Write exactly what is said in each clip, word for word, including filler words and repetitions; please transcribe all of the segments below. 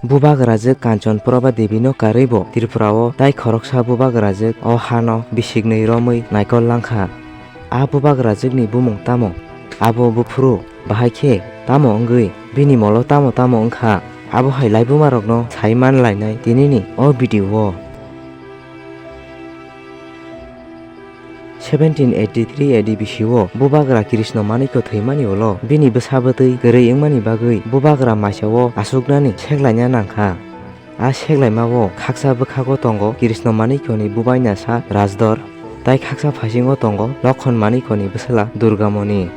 Bubagrajwk Kanchon Prabha Devi no karwi bo Tripura o tai khoroksa bubagrajwk o ha no bisiknwi romwi naikol langkha. A bubagrajwk ni bumung tamo? Abo buphuru, bahai khe tamo wngwi bini molo tamo tamo wngkha, abo hai laibuma rok no sai man lainai tini ni o video o. Seventeen eighty three A D bisio bubagra Krishna Manikya thwimani ulo bini bwsa bwtwi kwrwi wngmani bagwi bubagra maisao aswknani seklaina nangkha. A seklaimao khaksa bwkhago tongo Krishna Manikyani bubainasa Rajdor, tai khaksa phaisingo tongo Lokhon Manikyani bwsala Durgamoni.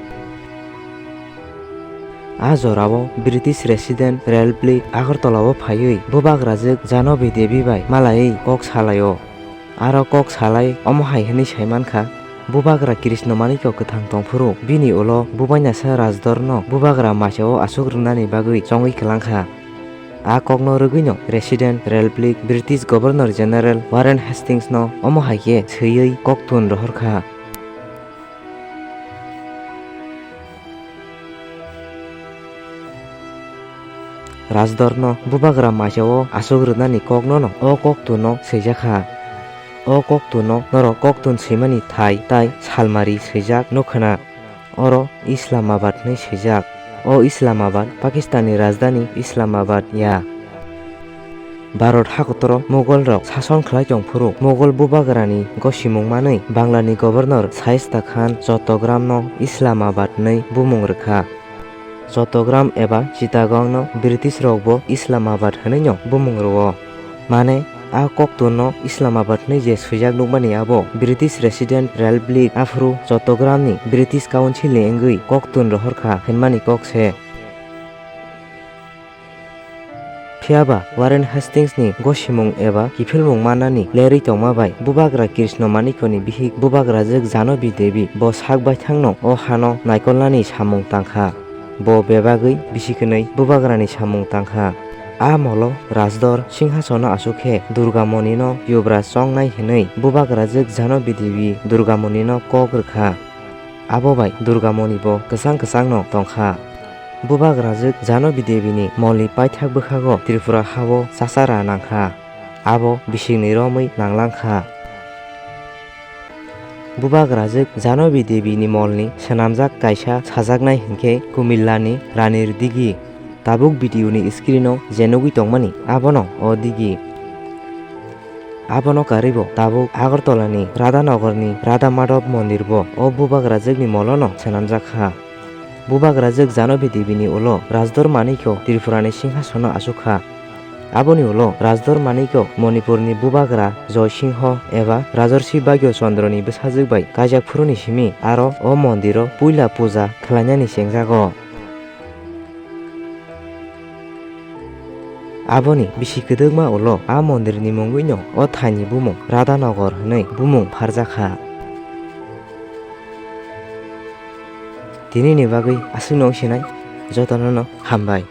A jorao British Resident Railplick Agartala o phaiwi bubagrajwk Janobi Devi bai malaiwi kok salaio. Aro kok salai omo hai hwnwi sai mankha, bubagra Krishna Manikya kwthang tongphuru bini ulo bubainasa Rajdor no bubagra maisao aswk rwnani bagwi chongwi kwlangkha. A kokno rwgwino Resident Railplick British Governor General Warren Hastings no omo hai khe swiwi koktun rohorkha. Rajdor no bubagra maisao aswk rwnani kokno no o koktuno swijakha. O koktuno norok koktun swimani thai tai salmari swijak nukkhwna. Oro Islamabad hwnwi swijak. O Islamabad Pakistanni rajdhani Islamabad ya. Bharat hakotoro Mughal rok sason khlai tongphuru Mughal bubagrani gosimung manwi Banglani governor Shaista Khan Chottogramno Islamabad hwnwi bumung rwkha. Chottogram eba Chittagongno British rokbo Islamabad hwnwino bumung rwo. Mane, a koktunno Islamabad hwnwi je swijak nukmani abo British Resident Railplick aphuru Chottogramni British Councilni wngwi koktun rohorkha hwnmani kok se. Phiyaba Warren Hastingsni gosimung eba kiphilmung mannani lerwi tongma bai bubagra Krishna Manikyani bihik bubagrajwk Janobi Devi bo sak baithangno o hano naikolnani samung tangkha. Bo bebagwi bisi kwnwi bubagrani samung tangkha. A molo Rajdor singhasono aswk khe Durgamonino Yuvraj chongnai hwnwi bubagrajwk Janobi Devi Durgamonino kok rwkha. Abo bai Durgamoni bo kwchang kwchangno tongkha. Bubagrajwk Janobi Devini molni paithak bwkhago Tripura hao chachara nangkha. Abo bisikni romwi nanglangkha. Bubagrajwk Janobi Devini molni swnamjak kaisa sajaknai hinkhe Kumillani Ranir Digi. Tabuk video ni screen o je nugwi tongmani abono o digi. Abono karwi bo tabuk Agartala ni Radhanagar ni Radha Madhab mondir bo o bubagrajwk ni molo no swnamjak kha. Bubagrajwk Janobi Devi ni ulo Rajdor Manikyo Tripura ni singhasono aswk kha. Aboni ulo Rajdor Manikyo Manipur ni bubagra Joy Singho eba Rajarshi Bhagyo Chandra ni bwsajwk bai kaijak phuru ni simi aro o mondir o puila puja khlainani chengjago. Aboni bisi kwdwkma ulo a mondirni mungwino o thaini bumung Radhanagar hwnwi bumung pharjakha. Tinini bagwi aswkno wngsinai jotono no hambai.